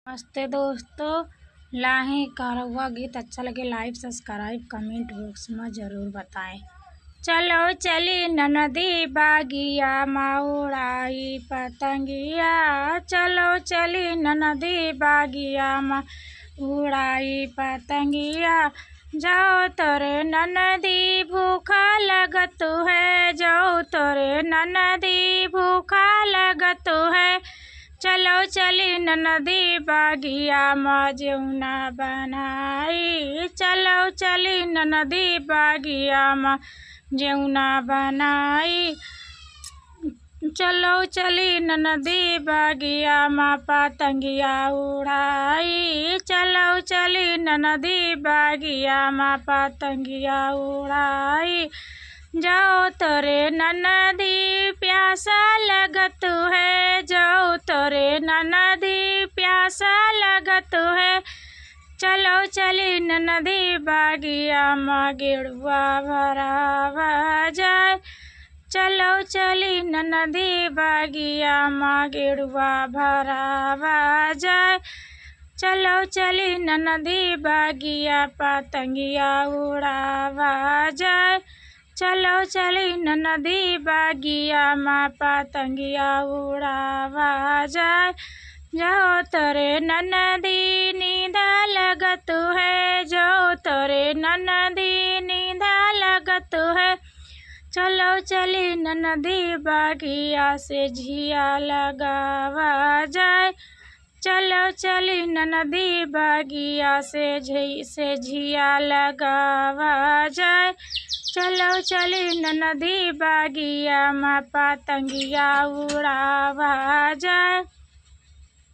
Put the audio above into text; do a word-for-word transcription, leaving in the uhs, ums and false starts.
नमस्ते दोस्तों, लाही का रउआ गीत अच्छा लगे, like, subscribe, comment box में जरूर बताएं। चलो चली ननदी बागिया मा उड़ाई पतंगिया, चलो चली ननदी बागिया मा उड़ाई पतंगिया। जाओ तोरे ननदी भूखा लगत है, जाओ तोरे ननदी भूखा लगत है। चलो चली ननदी बागिया मा जेउना बनाई, चलो चली ननदी बागिया मा जेउना बनाई। चलो चली ननदी बागिया मा पतंगिया उड़ाई, चलो चली ननदी बागिया मा पतंगिया उड़ाई। जाओ तोरे ननदी प्यासा लगत है, जाओ तोरे ननदी प्यासा लगत है। चलो चली ननदी बागिया मा गेड़ुआ भरावा जाए, चलो चली ननदी बागिया मा गेड़ुआ भरावा जाए, चलो चली ननदी बागिया पतंगिया उड़ावा जाए। चलो चली ननदी बागिया मा पतंगिया उड़ावा जाए। जाओ तोरे ननदी नींदा लगत है, जाओ तोरे ननदी नींदा लगत है। चलो चली ननदी बागिया सेझिया लगावा जाए, चलो चली ननदी बागिया सेझि-, सेझिया लगावा जाए। चलो चली ननदी बागिया मा पतंगिया उड़ावा जाए।